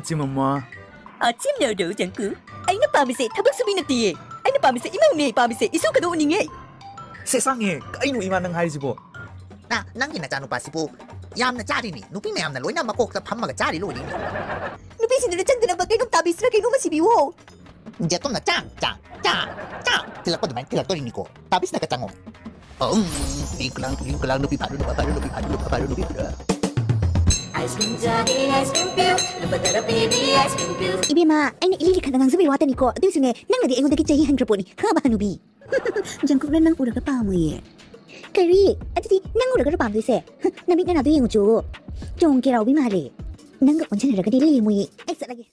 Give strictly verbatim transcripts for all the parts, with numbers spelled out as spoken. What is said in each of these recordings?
ꯆꯤꯃꯝꯃ꯫ ꯑ, ꯆꯤꯝꯅꯧꯗꯧ ꯖꯪꯀꯨ꯫ ꯑꯩꯅ ꯄꯥꯝꯃꯤꯁꯦ ꯊꯕꯛ ꯁꯨꯕꯤ ꯅꯠꯇꯤꯌꯦ꯫ ꯑꯩꯅ ꯄꯥꯝꯃꯤꯁꯦ ꯏꯃꯧꯅꯦ ꯄꯥꯝꯃꯤꯁꯦ꯫ ꯏꯁꯨ ꯀꯗꯧ ꯎꯅꯤꯡꯉꯦ꯫ ꯁꯦꯁꯥꯡꯉꯦ, ꯀꯩꯅꯣ ꯏꯃꯥ ꯅꯪ ꯍꯥꯏꯔꯤꯁꯤꯕꯣ? ꯅ, ꯅꯪꯒꯤ ꯅꯆꯥꯅꯨꯄꯥꯁꯤꯕꯨ ꯌꯥꯝꯅ ꯆꯥꯔꯤꯅꯤ꯫ ꯅꯨꯄꯤ ꯃꯌꯥꯝꯅ ꯂꯣꯏꯅ ꯃꯀꯣꯛꯇ ꯐꯝꯃꯒ ꯆꯥꯔꯤ ꯂꯣꯏꯔꯤꯅꯤ꯫ ꯅꯨꯄꯤꯁꯤꯡꯗꯨꯅ ꯆꯪꯗꯅꯕ ꯀꯩꯅꯣꯝ ꯇꯥꯕꯤꯁꯤꯔ ꯀꯩꯅꯣꯝꯃ ꯁꯤꯕꯤꯌꯨ꯫ ꯖꯦꯇꯣꯝꯅ ꯆꯥꯡ, ꯆꯥꯡ, ꯆꯥꯡ, ꯆꯥꯡ ꯊꯤꯜꯂꯛꯄ ꯑꯗꯨꯃꯥꯏꯅ ꯊꯤꯜꯂꯛꯇꯣꯔꯤꯅꯤꯀꯣ꯫ ꯇꯥꯕꯤꯁꯅꯒ ꯆꯪꯉꯣ꯫ ꯎꯝ, ꯄꯤꯡ ꯀꯂꯥꯡ, ꯄꯤꯡ ꯀꯂꯥꯡ, ꯅꯨꯄꯤ ꯐꯥꯔꯨ, ꯅꯨꯄꯥ ꯐꯥꯔꯨ, ꯅꯨꯄꯤ ꯐꯥꯔꯨ, ꯅꯨꯄꯥ ꯐꯥꯔꯨ, ꯅꯨꯄꯤ ꯐꯥꯔꯨ꯫ ꯑꯥꯏꯁ ꯀ꯭ꯔꯤꯝ ꯆꯥꯒꯦ, ꯑꯥꯏꯁ ꯀ꯭ꯔꯤꯝ ꯄꯤꯌꯨ, ꯂꯨꯄꯥ ꯇꯔꯥ ꯄꯤꯕꯤ ꯑꯥꯏꯁ ꯀ꯭ꯔꯤꯝ ꯄꯤꯌꯨ꯫ ꯏꯕꯦꯝꯃ, ꯑꯩꯅ ꯏꯂꯤꯂꯤ ꯈꯟꯗ ꯉꯥꯡꯖꯕꯩ ꯋꯥꯇꯅꯤꯀꯣ꯫ ꯑꯗꯨꯏꯁꯨꯅꯦ, ꯅꯪꯅꯗꯤ ꯑꯩꯉꯣꯟꯗꯒꯤ ꯆꯍꯤ ꯍꯟꯈ꯭ꯔ ꯄꯣꯠꯅꯤ꯫ ꯈꯪꯉꯕ, ꯍꯅꯨꯕꯤ? ꯖꯪꯀꯨꯛꯅ ꯅꯪ ꯎꯔꯒ ꯄꯥꯝꯃꯣꯏꯌꯦ꯫ ꯀꯔꯤ? ꯑꯗꯨꯗꯤ ꯅꯪ ꯎꯔꯒꯔꯣ ꯄꯥꯝꯗꯣꯏꯁꯦ? ꯅꯃꯤꯠ ꯅꯅꯥꯗꯣ ꯌꯦꯡꯉꯨ ꯆꯣ꯫ ꯆꯣꯡ ꯀꯦꯔꯥꯎꯕꯤ ꯃꯥꯜꯂꯦ꯫ ꯅꯪꯒ ꯑꯣꯟꯁꯤꯟꯅꯔꯒꯗꯤ ꯂꯦꯝꯃꯣꯏꯌꯦ꯫ ꯑꯩ ꯆꯠꯂꯒꯦ꯫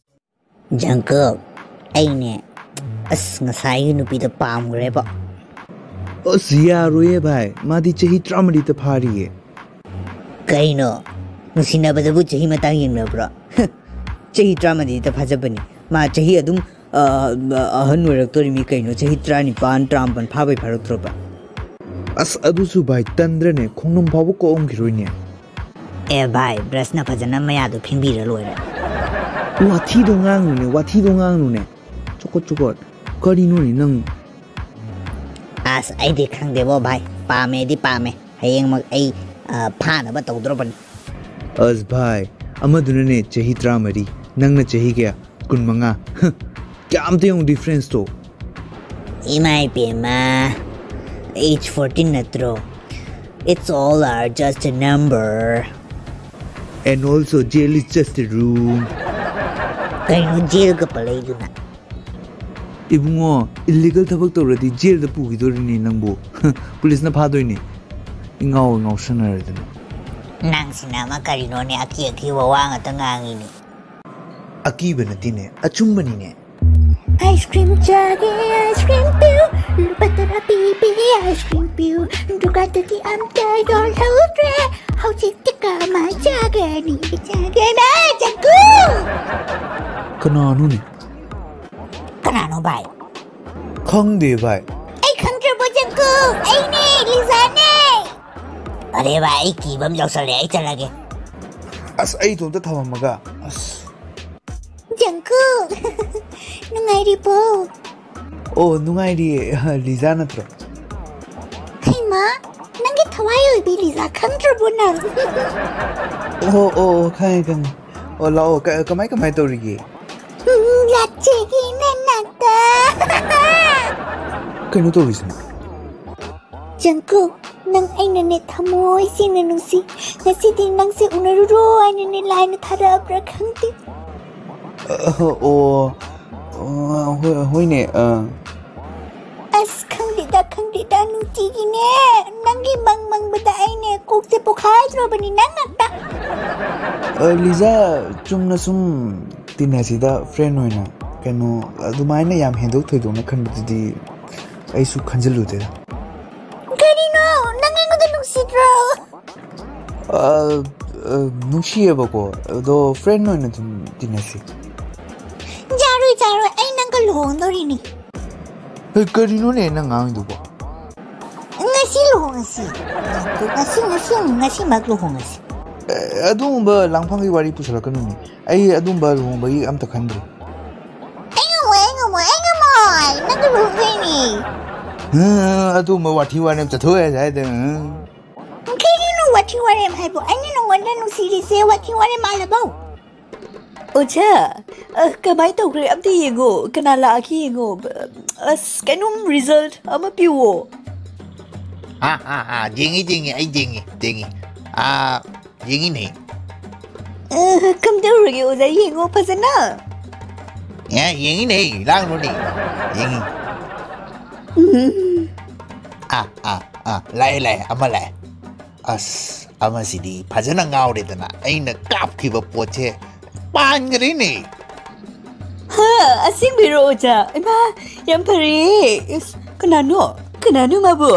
ꯖꯪꯀꯨꯛ, ꯑꯩꯅꯦ, ꯑꯁ, ꯉꯁꯥꯏꯒꯤ ꯅꯨꯄꯤꯗꯣ ꯄꯥꯝꯈ꯭ꯔꯦꯕꯣ꯫ ꯑꯁ, ꯌꯥꯔꯣꯏꯌꯦ ꯚꯥꯏ, ꯃꯥꯗꯤ ꯆꯍꯤ ꯇꯔꯥꯃꯔꯤꯇ ꯐꯥꯔꯤꯌꯦ꯫ ꯀꯩꯅꯣ, ꯅꯨꯡꯁꯤꯅꯕꯗꯕꯨ ꯆꯍꯤ ꯃꯇꯥꯡ ꯌꯦꯡꯅꯕ꯭ꯔꯣ? ꯆꯍꯤ ꯇꯔꯥꯃꯔꯤꯇ ꯐꯥꯖꯕꯅꯤ꯫ ꯃꯥ ꯆꯍꯤ ꯑꯗꯨꯝ, ꯑ, ꯑꯍꯟ ꯑꯣꯏꯔꯛꯇꯣꯔꯤꯃꯤ ꯀꯩꯅꯣ, ꯆꯍꯤ ꯇꯔꯥꯅꯤꯄꯥꯟ, ꯇꯔꯥꯃꯥꯄꯟ ꯐꯥꯕꯩ ꯐꯥꯔꯛꯇ꯭ꯔꯣꯕ? ꯑꯁ, ꯑꯗꯨꯁꯨ ꯚꯥꯏ, ꯇꯟꯗ꯭ꯔꯅꯦ? ꯈꯣꯡꯅꯝ ꯐꯥꯎꯕ ꯀꯛꯑꯝꯈꯤꯔꯣꯏꯅꯦ꯫ ꯑꯦ ꯚꯥꯏ, ꯕ꯭ꯔꯁꯅ ꯐꯖꯅ ꯃꯌꯥꯗꯣ ꯐꯦꯡꯕꯤꯔ ꯂꯣꯏꯔꯦ꯫ ꯋꯥꯊꯤꯗꯣ ꯉꯥꯡꯅꯨꯅꯦ, ꯋꯥꯊꯤꯗꯣ ꯉꯥꯡꯅꯨꯅꯦ꯫ ꯆꯣꯀꯣꯠ, ꯆꯣꯀꯣꯠ꯫ ꯀꯔꯤꯅꯣꯅꯦ ꯅꯪ? ꯑꯁ, ꯑꯩꯗꯤ ꯈꯪꯗꯦꯕꯣ ꯚꯥꯏ, ꯄꯥꯝꯃꯦꯗꯤ ꯄꯥꯝꯃꯦ꯫ ꯍꯌꯦꯡꯃꯛ ꯑꯩ, ꯑ, ꯐꯥꯅꯕ ꯇꯧꯗ꯭ꯔꯕꯅꯤ꯫ ꯑꯁ ꯚꯥꯏ, ꯑꯃꯗꯨꯅꯅꯦ ꯆꯍꯤ ꯇꯔꯥꯃꯔꯤ, ꯅꯪꯅ ꯆꯍꯤ ꯀꯌꯥ? ꯀꯨꯟꯃꯉꯥ꯫ ꯍ, ꯀꯌꯥꯝꯇ ꯌꯦꯡꯉꯨ difference ꯇꯣ꯫ ꯏꯃꯥ ꯏꯄꯦꯝꯃ, age fourteen ꯅꯠꯇ꯭ꯔꯣ? It's all are just a number. And also, jail is just a room. ꯀꯩꯅꯣ ꯖꯦꯜꯒ ꯄꯜꯂꯛꯏꯗꯨꯅ? ꯏꯕꯨꯡꯉꯣ, illegal ꯊꯕꯛ ꯇꯧꯔꯗꯤ ꯖꯦꯜꯗ ꯄꯨꯈꯤꯗꯣꯔꯤꯅꯦ ꯅꯪꯕꯨ꯫ ꯄꯨꯂꯤꯁꯅ ꯐꯥꯗꯣꯏꯅꯦ꯫ ꯏꯉꯥꯎ ꯉꯥꯎꯁꯟꯅꯔꯗꯅ꯫ ꯅꯪꯁꯤꯅ ꯑꯃ ꯀꯔꯤꯅꯣꯅꯦ, ꯑꯀꯤ ꯑꯀꯤꯕ ꯋꯥ ꯉꯥꯛꯇ ꯉꯥꯡꯉꯤꯅꯦ꯫ ꯑꯀꯤꯕ ꯅꯠꯇꯦꯅꯦ, ꯑꯆꯨꯝꯕꯅꯤꯅꯦ꯫ ꯑꯥꯏꯁ ꯀ꯭ꯔꯤꯝ ꯆꯥꯒꯦ, ꯑꯥꯏꯁ ꯀ꯭ꯔꯤꯝ ꯄꯤꯌꯨ, ꯂꯨꯄꯥ ꯇꯔꯥ ꯄꯤꯕꯤ ꯑꯥꯏꯁ ꯀ꯭ꯔꯤꯝ ꯄꯤꯌꯨ, ꯗꯨꯀꯥꯟꯗꯗꯤ ꯑꯝꯇ ꯌꯣꯜꯍꯧꯗ꯭ꯔꯦ, ꯍꯧꯖꯤꯛꯇꯤ ꯀꯃꯥꯏ ꯆꯥꯒꯅꯤ? ꯆꯥꯒꯦꯅ ꯆꯠꯀꯨ! ꯀꯅꯥꯅꯣꯅꯦ? ꯀꯅꯥꯅꯣ ꯚꯥꯏ? ꯈꯪꯗꯦ ꯚꯥꯏ꯫ ꯑꯩ ꯈꯪꯗ꯭ꯔꯕꯣ ꯖꯪꯀꯨꯛ? ꯑꯩꯅꯦ, ꯂꯤꯖꯥꯅꯦ꯫ ꯑꯔꯦ ꯚꯥꯏ, ꯑꯩ ꯀꯤꯕ ꯑꯃ ꯌꯥꯎꯁꯜꯂꯦ, ꯑꯩ ꯆꯠꯂꯒꯦ꯫ ꯑꯁ, ꯑꯩ ꯏꯇꯣꯝꯇ ꯊꯝꯃꯝꯃꯒ꯫ ꯑꯁ꯫ ꯖꯪꯀꯨꯛ, ꯅꯨꯡꯉꯥꯏꯔꯤꯕꯣ? ꯑꯣ, ꯅꯨꯡꯉꯥꯏꯔꯤꯌꯦ꯫ ꯂꯤꯖꯥ ꯅꯠꯇ꯭ꯔꯣ? ꯍꯩꯃꯥ, ꯅꯪꯒꯤ ꯊꯋꯥꯏ ꯑꯣꯏꯕꯤ ꯂꯤꯖꯥ ꯈꯪꯗ꯭ꯔꯕꯣ ꯅꯪ? ꯑꯣ, ꯑꯣ, ꯑꯣ, ꯈꯪꯉꯦ, ꯈꯪꯉꯦ꯫ ꯑꯣ, ꯂꯥꯛꯑꯣ꯫ ꯀ-, ꯀꯃꯥꯏ, ꯀꯃꯥꯏ ꯇꯧꯔꯤꯒꯦ? ꯎꯝ, ꯂꯥꯛꯆꯒꯦ ꯅꯅꯥꯛꯇ꯫ ꯀꯩꯅꯣ ꯇꯧꯔꯤꯁꯤꯅ? ꯖꯪꯀꯨꯛ, ꯅꯪ ꯑꯩꯅꯅꯦ ꯊꯃꯣꯏ ꯁꯦꯡꯅ ꯅꯨꯡꯁꯤ꯫ ꯉꯁꯤꯗꯤ ꯅꯪꯁꯦ ꯎꯅꯔꯨꯔꯣ ꯍꯥꯏꯅꯅꯦ ꯂꯥꯏꯅ ꯊꯥꯔꯛꯑꯕ꯭ꯔꯥ ꯈꯪꯗꯦ꯫ ꯑ, ꯑꯣ, ꯑ, ꯍꯣꯏ, ꯍꯣꯏꯅꯦ, ꯑ꯫ ꯑꯁ, ꯈꯪꯗꯦꯗ, ꯈꯪꯗꯦꯗ, ꯅꯨꯡꯇꯤꯒꯤꯅꯦ ꯅꯪꯒꯤ ꯃꯪ ꯃꯪꯕꯗ ꯑꯩꯅꯦ ꯀꯣꯛꯁꯦ ꯄꯣꯛꯈꯥꯏꯗ꯭ꯔꯕꯅꯤ ꯅꯪ ꯉꯥꯛꯇ꯫ ꯑ, ꯂꯤꯖꯥ, ꯆꯨꯝꯅ ꯁꯨꯝ ꯇꯤꯟꯅꯁꯤꯗ friend ꯑꯣꯏꯅ꯫ ꯀꯩꯅꯣ, ꯑꯗꯨꯃꯥꯏꯅ ꯌꯥꯝ ꯍꯦꯟꯗꯣꯛ ꯊꯣꯏꯗꯣꯛꯅ ꯈꯟꯕꯗꯨꯗꯤ ꯑꯩꯁꯨ ꯈꯟꯖꯤꯜꯂꯨꯗꯦꯗ꯫ ꯀꯔꯤꯅꯣ? ꯅꯪ ꯑꯩꯉꯣꯟꯗ ꯅꯨꯡꯁꯤꯗ꯭ꯔꯣ? ꯑ, ꯑ, ꯅꯨꯡꯁꯤꯌꯦꯕꯀꯣ, ꯑꯗꯣ friend ꯑꯣꯏꯅ ꯑꯗꯨꯝ ꯇꯤꯟꯅꯁꯤ꯫ ꯌꯥꯔꯣꯏ, ꯌꯥꯔꯣꯏ, ꯑꯩ ꯅꯪꯒ ꯂꯨꯍꯣꯡꯗꯣꯔꯤꯅꯤ꯫ ꯍꯦ, ꯀꯔꯤꯅꯣꯅꯦ ꯅꯪ ꯉꯥꯡꯉꯤꯗꯨꯕꯣ? ꯉꯁꯤ ꯂꯨꯍꯣꯡꯉꯁꯤ꯫ ꯉꯁꯤ, ꯉꯁꯤ, ꯉꯁꯤꯃꯛ ꯂꯨꯍꯣꯡꯉꯁꯤ꯫ ꯑꯦ, ꯑꯗꯨꯒꯨꯝꯕ ꯂꯥꯡꯐꯥꯡꯒꯤ ꯋꯥꯔꯤ ꯄꯨꯁꯜꯂꯛꯀꯅꯨꯅꯦ꯫ ꯑꯩ ꯑꯗꯨꯝꯕ ꯂꯨꯍꯣꯡꯕꯒꯤ ꯑꯝꯇ ꯈꯟꯗ꯭ꯔꯤ꯫ ꯑꯩ ꯉꯝꯃꯣꯏ, ꯑꯩ ꯉꯝꯃꯣꯏ, ꯑꯩ ꯉꯝꯃꯣꯏ꯫ ꯅꯪꯒ ꯂꯨꯍꯣꯡꯗꯣꯏꯅꯤ꯫ ꯍꯝ, ꯑꯗꯨꯝꯕ ꯋꯥꯊꯤ ꯋꯥꯔꯦꯝ ꯆꯠꯊꯣꯛꯑꯦ ꯍꯥꯏꯗ, ꯍꯝ꯫ ꯀꯔꯤꯅꯣ ꯋꯥꯊꯤ ꯋꯥꯔꯦꯝ ꯍꯥꯏꯕꯨ? ꯑꯩꯅ ꯅꯉꯣꯟꯗ ꯅꯨꯡꯁꯤꯔꯤꯁꯦ ꯋꯥꯊꯤ ꯋꯥꯔꯦꯝ ꯃꯥꯜꯂꯕꯣ? ꯑꯣꯖꯥ, ꯑ, ꯀꯃꯥꯏ ꯇꯧꯈ꯭ꯔꯦ? ꯑꯝꯇ ꯌꯦꯡꯉꯣ꯫ ꯀꯅꯥ ꯂꯥꯛꯑꯒꯦ ꯌꯦꯡꯉꯣ꯫ ꯑꯁ, ꯀꯩꯅꯣꯝ result ꯑꯃ ꯄꯤꯌꯣ꯫ ꯑꯥ, ꯑꯥ, ꯑꯥ, ꯌꯦꯡꯉꯤ, ꯌꯦꯡꯉꯤ, ꯑꯩ ꯌꯦꯡꯉꯤ, ꯌꯦꯡꯉꯤ꯫ ꯑꯥ, ꯌꯦꯡꯉꯤꯅꯦ꯫ ꯑ, ꯀꯝꯗꯧꯔꯒꯦ ꯑꯣꯖꯥ? ꯌꯦꯡꯉꯣ ꯐꯖꯅ꯫ ꯑꯦ, ꯌꯦꯡꯉꯤꯅꯦ, ꯂꯥꯡꯅꯨꯅꯦ꯫ ꯌꯦꯡꯉꯤ꯫ ꯎꯝ꯫ ꯑꯥ, ꯑꯥ, ꯑꯥ, ꯂꯥꯛꯑꯦ, ꯂꯥꯛꯑꯦ, ꯑꯃ ꯂꯥꯛꯑꯦ꯫ ꯑꯁ, ꯑꯃꯁꯤꯗꯤ ꯐꯖꯅ ꯉꯥꯎꯔꯦꯗꯅ꯫ ꯑꯩꯅ ꯀꯥꯞꯈꯤꯕ ꯄꯣꯠꯁꯦ ꯄꯥꯟꯈ꯭ꯔꯦꯅꯦ꯫ ꯍꯥ, ꯑꯁꯦꯡꯕꯩꯔꯣ, ꯑꯣꯖꯥ? ꯏꯃꯥ, ꯌꯥꯝ ꯐꯔꯦ꯫ ꯏꯁ, ꯀꯅꯥꯅꯣ? ꯀꯅꯥꯅꯣ ꯃꯥꯕꯨ?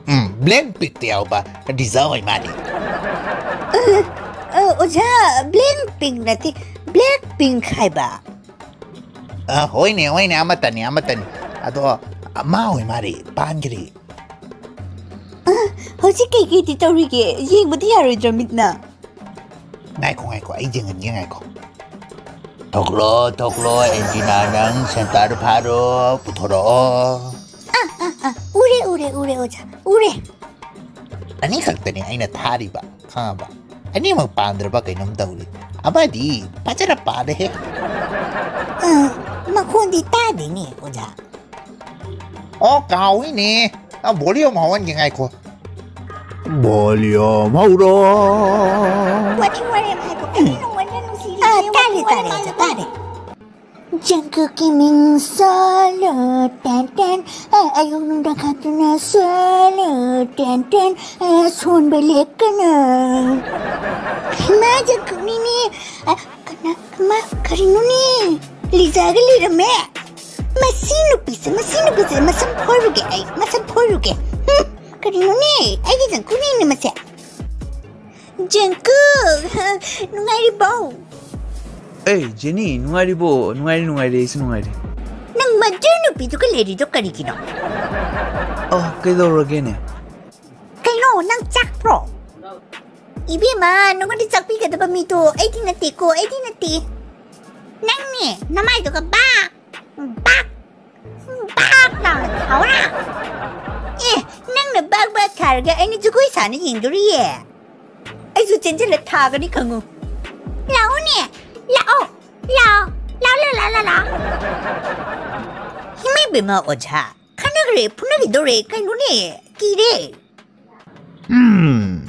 ꯎꯝ, Blackpinkꯇ ꯌꯥꯎꯕ ꯂꯤꯖꯥ ꯍꯣꯏ ꯃꯥꯅꯦ꯫ ꯑ, ꯑ, ꯑꯣꯖꯥ, Blackpink ꯅꯠꯇꯦ, Blackpink ꯍꯥꯏꯕ꯫ ꯑ, ꯍꯣꯏꯅꯦ, ꯍꯣꯏꯅꯦ, ꯑꯃꯠꯇꯅꯤ, ꯑꯃꯠꯇꯅꯤ꯫ ꯑꯗꯣ, ꯃꯥ ꯍꯣꯏ ꯃꯥꯔꯦ, ꯄꯥꯟꯈ꯭ꯔꯦ꯫ ꯑ, ꯍꯧꯖꯤꯛ ꯀꯩꯀꯩꯗꯤ ꯇꯧꯔꯤꯒꯦ? ꯌꯦꯡꯕꯗꯤ ꯌꯥꯔꯣꯏꯗ꯭ꯔꯥ ꯃꯤꯠꯅ? ꯉꯥꯏꯈꯣ, ꯉꯥꯏꯈꯣ, ꯑꯩ ꯌꯦꯡꯍꯟꯒꯦ, ꯉꯥꯏꯈꯣ꯫ ꯊꯣꯛꯂꯣ, ꯊꯣꯛꯂꯣ, ꯑꯦꯟꯖꯤꯅꯥ, ꯅꯪ ꯁꯦꯟꯇꯔ ꯐꯥꯔꯣ, ꯄꯨꯊꯣꯔꯛꯑꯣ꯫ ꯑꯥ, ꯑꯥ, ꯑꯥ, ꯎꯔꯦ, ꯎꯔꯦ, ꯎꯔꯦ, ꯑꯣꯖꯥ, ꯎꯔꯦ꯫ ꯑꯅꯤꯈꯛꯇꯅꯤ ꯑꯩꯅ ꯊꯥꯔꯤꯕ, ꯈꯪꯉꯕ? ꯑꯅꯤꯃꯛ ꯄꯥꯟꯗ꯭ꯔꯕ ꯀꯩꯅꯣꯝ ꯇꯧꯔꯤ꯫ ꯑꯃꯗꯤ ꯐꯖꯅ ꯄꯥꯜꯂꯦꯍꯦ꯫ ꯑ, ꯃꯈꯣꯟꯗꯤ ꯇꯥꯗꯦꯅꯦ, ꯑꯣꯖꯥ꯫ ꯑꯣ, ꯀꯥꯎꯏꯅꯦ꯫ ꯑ, volume ꯍꯧꯍꯟꯒꯦ ꯉꯥꯏꯈꯣ꯫ Volume ꯍꯧꯔꯣ꯫ ꯋꯥꯊꯤ ꯋꯥꯔꯦꯝ ꯍꯥꯏꯕ ꯀꯔꯤꯅꯣ? ꯋꯥꯔꯤ ꯅꯨꯡꯁꯤꯔꯤꯁꯦ꯫ ꯑ, ꯇꯥꯔꯦ, ꯋꯥꯊꯤ ꯋꯥꯔꯦꯝ ꯇꯥꯔꯦ, ꯍꯥꯏꯕ ꯇꯥꯔꯦ꯫ ꯖꯪꯀꯨꯛꯀꯤ ꯃꯤꯡ ꯁꯣꯜꯂꯨ, ꯇꯦꯟ ꯇꯦꯟ꯫ ꯑ, ꯑꯌꯨꯛ ꯅꯨꯡꯗꯥꯡ ꯈꯥꯛꯇꯅ ꯁꯣꯜꯂꯨ, ꯇꯦꯟ ꯇꯦꯟ꯫ ꯑ, ꯁꯣꯟꯕ ꯂꯦꯞꯀꯅꯨ꯫ ꯍꯩꯃꯥ, ꯖꯪꯀꯨꯛꯅꯤꯅꯦ꯫ ꯑ, ꯀꯅꯥ, ꯀꯃ-, ꯀꯔꯤꯅꯣꯅꯦ? ꯂꯤꯖꯥꯒ ꯂꯩꯔꯝꯃꯦ꯫ ꯃꯁꯤ ꯅꯨꯄꯤꯁꯦ, ꯃꯁꯤ ꯅꯨꯄꯤꯁꯦ, ꯃꯁꯝ ꯐꯣꯏꯔꯨꯒꯦ ꯑꯩ, ꯃꯁꯝ ꯐꯣꯏꯔꯨꯒꯦ꯫ ꯍꯨꯝ, ꯀꯔꯤꯅꯣꯅꯦ? ꯑꯩꯒꯤ ꯖꯪꯀꯨꯛꯅꯦꯅꯦ ꯃꯁꯦ꯫ ꯖꯪꯀꯨꯛ, ꯅꯨꯡꯉꯥꯏꯔꯤꯕꯣ? ꯑꯦ, ꯖꯦꯅꯤ, ꯅꯨꯡꯉꯥꯏꯔꯤꯕꯣ? ꯅꯨꯡꯉꯥꯏꯔꯤ, ꯅꯨꯡꯉꯥꯏꯔꯤ, ꯑꯩꯁꯨ ꯅꯨꯡꯉꯥꯏꯔꯤ꯫ ꯅꯪ ꯃꯗꯨ ꯅꯨꯄꯤꯗꯨꯒ ꯂꯩꯔꯤꯗꯣ ꯀꯔꯤꯒꯤꯅꯣ? ꯑ, ꯀꯩꯗꯧꯔꯒꯦꯅꯦ? ꯀꯩꯅꯣ, ꯅꯪ ꯆꯥꯛꯄ꯭ꯔꯣ? ꯏꯕꯦꯝꯃ, ꯅꯉꯣꯟꯗ ꯆꯥꯛꯄꯤꯒꯗꯕ ꯃꯤꯗꯣ ꯑꯩꯗꯤ ꯅꯠꯇꯦꯀꯣ, ꯑꯩꯗꯤ ꯅꯠꯇꯦ꯫ ꯅꯪꯅꯦ, ꯅꯃꯥꯏꯗꯨꯒ ꯕꯥꯛ, ꯕꯥꯛ, ꯕꯥꯛ ꯂꯥꯎꯅ ꯊꯥꯎꯔꯥ꯫ ꯑꯦ, ꯅꯪꯅ ꯕꯥꯛ ꯕꯥꯛ ꯊꯥꯔꯒ ꯑꯩꯅ ꯖꯒꯣꯏ ꯁꯥꯅ ꯌꯦꯡꯗꯣꯔꯤꯌꯦ꯫ ꯑꯩꯁꯨ ꯆꯦꯟꯁꯤꯜꯂ ꯊꯥꯒꯅꯤ ꯈꯪꯉꯨ꯫ ꯂꯥꯛꯑꯣꯅꯦ, ꯂꯥꯛꯑꯣ, ꯂꯥꯛꯑꯣ, ꯂꯥꯛꯑꯣ, ꯂꯥꯛꯑꯣ, ꯂꯥꯛꯑꯣ, ꯂꯥꯛꯑꯣ꯫ ꯏꯃꯥ ꯏꯕꯦꯝꯃ ꯑꯣꯖꯥ, ꯈꯠꯅꯈ꯭ꯔꯦ, ꯐꯨꯅꯈꯤꯗꯧꯔꯦ, ꯀꯩꯅꯣꯅꯦ, ꯀꯤꯔꯦ꯫ ꯎꯝ,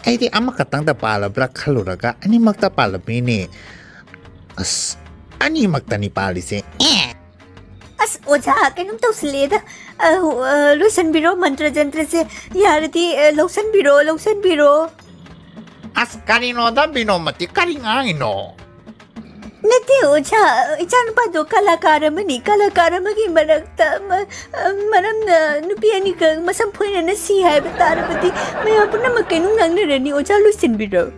ꯑꯩꯗꯤ ꯑꯃꯈꯛꯇꯪꯗ ꯄꯥꯜꯂꯕ꯭ꯔꯥ ꯈꯜꯂꯨꯔꯒ ꯑꯅꯤꯃꯛꯇ ꯄꯥꯜꯂꯝꯃꯤꯅꯦ꯫ ꯑꯁ, ꯑꯅꯤꯃꯛꯇꯅꯤ ꯄꯥꯜꯂꯤꯁꯦ꯫ ꯑꯦ꯫ ꯑꯁ, ꯑꯣꯖꯥ, ꯀꯩꯅꯣꯝ ꯇꯧꯁꯤꯜꯂꯦꯗ꯫ ꯑ, ꯑ, ꯂꯣꯏꯁꯟꯕꯤꯔꯣ, ꯃꯟꯇ꯭ꯔ ꯖꯟꯇ꯭ꯔꯁꯦ꯫ ꯌꯥꯔꯗꯤ, ꯑ, ꯂꯧꯁꯟꯕꯤꯔꯣ, ꯂꯧꯁꯟꯕꯤꯔꯣ꯫ ꯑꯁ, ꯀꯔꯤꯅꯣꯗ ꯕꯤꯅꯣꯃꯇꯤ, ꯀꯔꯤ ꯉꯥꯡꯉꯤꯅꯣ? ꯅꯠꯇꯦ, ꯑꯣꯖꯥ, ꯏꯆꯥꯅꯨꯄꯥꯗꯣ ꯀꯂꯥꯀꯥꯔ ꯑꯃꯅꯤ꯫ ꯀꯂꯥꯀꯥꯔ ꯑꯃꯒꯤ ꯃꯔꯛꯇ ꯃ-, ꯑ, ꯃꯔꯝꯅ ꯅꯨꯄꯤ ꯑꯅꯤꯈꯛ ꯃꯁꯝ ꯐꯣꯏꯅꯅ ꯁꯤ ꯍꯥꯏꯕ ꯇꯥꯔꯕꯗꯤ ꯃꯌꯥꯝ ꯄꯨꯝꯅꯃꯛ ꯀꯩꯅꯣꯝ ꯉꯥꯡꯅꯔꯅꯤ꯫ ꯑꯣꯖꯥ, ꯂꯣꯏꯁꯤꯟꯕꯤꯔꯣ꯫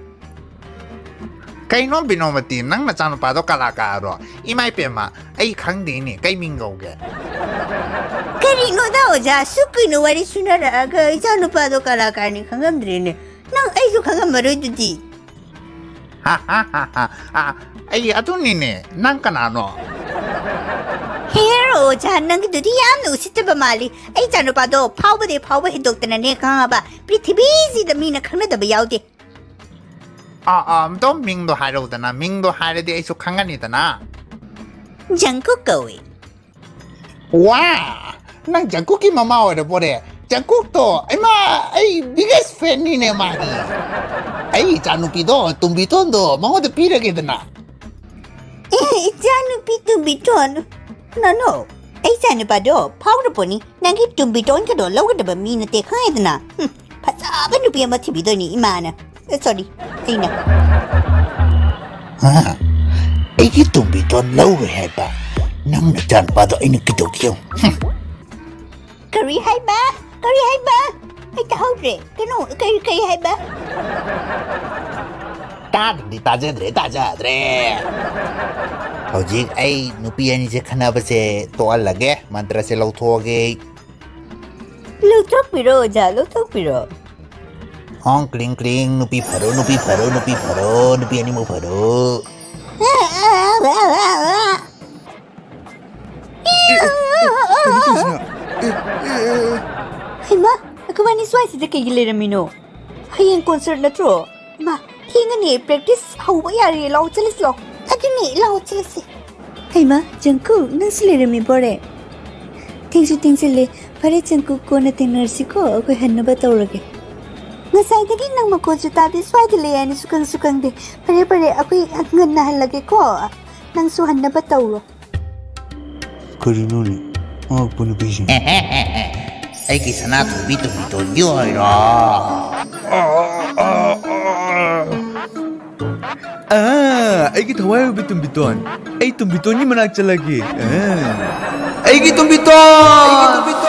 ꯀꯩꯅꯣ ꯕꯤꯅꯣꯃꯇꯤ, ꯅꯪ ꯅꯆꯥꯅꯨꯄꯥꯗꯣ ꯀꯂꯥꯀꯥꯔꯔꯣ? ꯏꯃꯥ ꯏꯄꯦꯝꯃ, ꯑꯩ ꯈꯪꯗꯦꯅꯦ, ꯀꯩ ꯃꯤꯡ ꯀꯧꯒꯦ? ꯀꯔꯤꯅꯣꯗ ꯑꯣꯖꯥ, ꯑꯁꯨꯛ ꯀꯨꯏꯅ ꯋꯥꯔꯤ ꯁꯨꯅꯔꯛꯑꯒ ꯏꯆꯥꯅꯨꯄꯥꯗꯣ ꯀꯂꯥꯀꯥꯔꯅꯤ ꯈꯪꯉꯝꯗ꯭ꯔꯦꯅꯦ꯫ ꯅꯪ ꯑꯩꯁꯨ ꯈꯪꯉꯝꯃꯔꯣꯏꯗꯨꯗꯤ꯫ ꯑꯥ, ꯑꯩ ꯑꯗꯨꯅꯤꯅꯦ꯫ ꯅꯪ ꯀꯅꯥꯅꯣ? ꯍꯦꯔꯣ, ꯑꯣꯖꯥ, ꯅꯪꯒꯤꯗꯨꯗꯤ ꯌꯥꯝꯅ ꯎꯁꯤꯠꯇꯕ ꯃꯥꯜꯂꯤ꯫ ꯑꯩ ꯏꯆꯥꯅꯨꯄꯥꯗꯣ ꯐꯥꯎꯕꯗꯤ ꯐꯥꯎꯕ ꯍꯦꯟꯗꯣꯛꯇꯅꯅꯦ, ꯈꯪꯉꯕ? ꯄ꯭ꯔꯤꯊꯤꯕꯤꯁꯤꯗ ꯃꯤꯅ ꯈꯪꯅꯗꯕ ꯌꯥꯎꯗꯦ꯫ ꯑꯥ, ꯑꯥ, ꯑꯝꯇ ꯃꯤꯡꯗꯣ ꯍꯥꯏꯔꯛꯎꯗꯅ꯫ ꯃꯤꯡꯗꯣ ꯍꯥꯏꯔꯗꯤ ꯑꯩꯁꯨ ꯈꯪꯒꯅꯤꯗꯅ꯫ ꯖꯪꯀꯨꯛ ꯀꯧꯏ꯫ ꯋꯥ! ꯅꯪ ꯖꯪꯀꯨꯛꯀꯤ ꯃꯃꯥ ꯑꯣꯏꯔꯕꯣꯔꯦ? ꯖꯪꯀꯨꯛꯇꯣ, ꯏꯃꯥ, ꯑꯩ biggest fanꯅꯤꯅꯦ ꯃꯥꯒꯤ꯫ ꯑꯩ ꯏꯆꯥꯅꯨꯄꯤꯗꯣ, ꯇꯨꯝꯕꯤꯇꯣꯟꯗꯣ, ꯃꯉꯣꯟꯗ ꯄꯤꯔꯒꯦꯗꯅ꯫ ꯑꯦ, ꯏꯆꯥꯅꯨꯄꯤ ꯇꯨꯝꯕꯤꯇꯣꯟ? No, no. ꯑꯩ ꯏꯆꯥꯅꯨꯄꯥꯗꯣ ꯐꯥꯎꯔꯄꯣꯠꯅꯤ꯫ ꯅꯪꯒꯤ ꯇꯨꯝꯕꯤꯇꯣꯟꯒꯗꯣ ꯂꯧꯒꯗꯕ ꯃꯤ ꯅꯠꯇꯦ, ꯈꯪꯉꯦꯗꯅ? ꯍꯨꯝ, ꯐꯖꯕ ꯅꯨꯄꯤ ꯑꯃ ꯊꯤꯕꯤꯗꯣꯏꯅꯤ ꯏꯃꯥꯅ꯫ ꯑꯦ, sorry, ꯑꯩꯅ꯫ ꯍꯥ? ꯑꯩꯒꯤ ꯇꯨꯝꯕꯤꯇꯣꯟ ꯂꯧꯔꯦ ꯍꯥꯏꯕ? ꯅꯪ ꯅꯆꯥꯅꯨꯄꯥꯗꯣ ꯑꯩꯅ ꯀꯩꯗꯧꯒꯦ ꯌꯦꯡꯉꯨ꯫ ꯍꯨꯝ꯫ ꯀꯔꯤ ꯍꯥꯏꯕ? ꯀꯔꯤ ꯍꯥꯏꯕ? ꯑꯩ ꯇꯥꯍꯧꯗ꯭ꯔꯦ꯫ ꯀꯩꯅꯣ, ꯀꯔꯤ, ꯀꯔꯤ ꯍꯥꯏꯕ? ꯇꯥꯗ꯭ꯔꯗꯤ ꯇꯥꯖꯗ꯭ꯔꯦ, ꯇꯥꯖꯗ꯭ꯔꯦ꯫ ꯍꯧꯖꯤꯛ ꯑꯩ ꯅꯨꯄꯤ ꯑꯅꯤꯁꯦ ꯈꯠꯅꯕꯁꯦ ꯇꯣꯛꯍꯜꯂꯒꯦ, ꯃꯟꯇ꯭ꯔꯁꯦ ꯂꯧꯊꯣꯛꯑꯒꯦ꯫ ꯂꯧꯊꯣꯛꯄꯤꯔꯣ, ꯑꯣꯖꯥ, ꯂꯧꯊꯣꯛꯄꯤꯔꯣ꯫ ꯍꯣꯡ ꯀ꯭ꯂꯤꯡ ꯀ꯭ꯂꯤꯡ, ꯅꯨꯄꯤ ꯐꯔꯣ, ꯅꯨꯄꯤ ꯐꯔꯣ, ꯅꯨꯄꯤ ꯐꯔꯣ, ꯅꯨꯄꯤ ꯑꯅꯤꯃꯛ ꯐꯔꯣ꯫ ꯀꯩꯅꯣ ꯇꯧꯔꯤꯁꯤꯅ? ꯑꯦ, ꯑꯦ, ꯑꯦ, ꯑꯦ꯫ ꯍꯩꯃꯥ, ꯑꯩꯈꯣꯏꯕꯥꯅꯤ ꯁ꯭ꯋꯥꯏꯁꯤꯗ ꯀꯩꯒꯤ ꯂꯩꯔꯝꯃꯤꯅꯣ? ꯍꯌꯦꯡ concert ꯅꯠꯇ꯭ꯔꯣ? ꯃꯥ, ꯊꯦꯡꯉꯅꯤ, practice ꯍꯧꯕ ꯌꯥꯔꯦ, ꯂꯥꯛꯑꯣ ꯆꯠꯂꯁꯤ ꯂꯥꯛꯑꯣ꯫ ꯑꯗꯨꯅꯦ, ꯂꯥꯛꯑꯣ ꯆꯠꯂꯁꯤ꯫ ꯍꯩꯃꯥ, ꯖꯪꯀꯨꯛ, ꯅꯪꯁꯨ ꯂꯩꯔꯝꯃꯤꯕꯣꯔꯦ? ꯊꯦꯡꯁꯨ ꯊꯦꯡꯖꯤꯜꯂꯦ꯫ ꯐꯔꯦ ꯖꯪꯀꯨꯛ, ꯀꯣꯟꯅ ꯊꯦꯡꯅꯔꯁꯤꯀꯣ, ꯑꯩꯈꯣꯏ ꯍꯟꯅꯕ ꯇꯧꯔꯒꯦ꯫ ꯉꯁꯥꯏꯗꯒꯤ ꯅꯪ ꯃꯈꯣꯟꯁꯨ ꯇꯥꯗꯦ, ꯁ꯭ꯋꯥꯏꯗ ꯂꯩ ꯍꯥꯏꯅꯁꯨ ꯈꯪꯁꯨ ꯈꯪꯗꯦ꯫ ꯐꯔꯦ ꯐꯔꯦ, ꯑꯩꯈꯣꯏ ꯉꯟꯅ ꯍꯜꯂꯒꯦꯀꯣ, ꯅꯪꯁꯨ ꯍꯟꯅꯕ ꯇꯧꯔꯣ꯫ ꯀꯔꯤꯅꯣꯅꯦ? ꯑꯉꯛꯄ ꯅꯨꯄꯤꯁꯤꯡ꯫ ꯑꯩꯒꯤ ꯁꯅꯥꯊꯣꯏꯕꯤ ꯇꯨꯝꯕꯤꯇꯣꯟꯒꯤ ꯑꯣꯏꯔꯣ? ꯑꯥ, ꯑꯩꯒꯤ ꯊꯋꯥꯏ ꯑꯣꯏꯕꯤ ꯇꯨꯝꯕꯤꯇꯣꯟ꯫ ꯑꯩ ꯇꯨꯝꯕꯤꯇꯣꯟꯒꯤ ꯃꯅꯥꯛ ꯆꯠꯂꯒꯦ꯫ ꯑꯥ꯫ ꯑꯩꯒꯤ ꯇꯨꯝꯕꯤꯇꯣꯟ!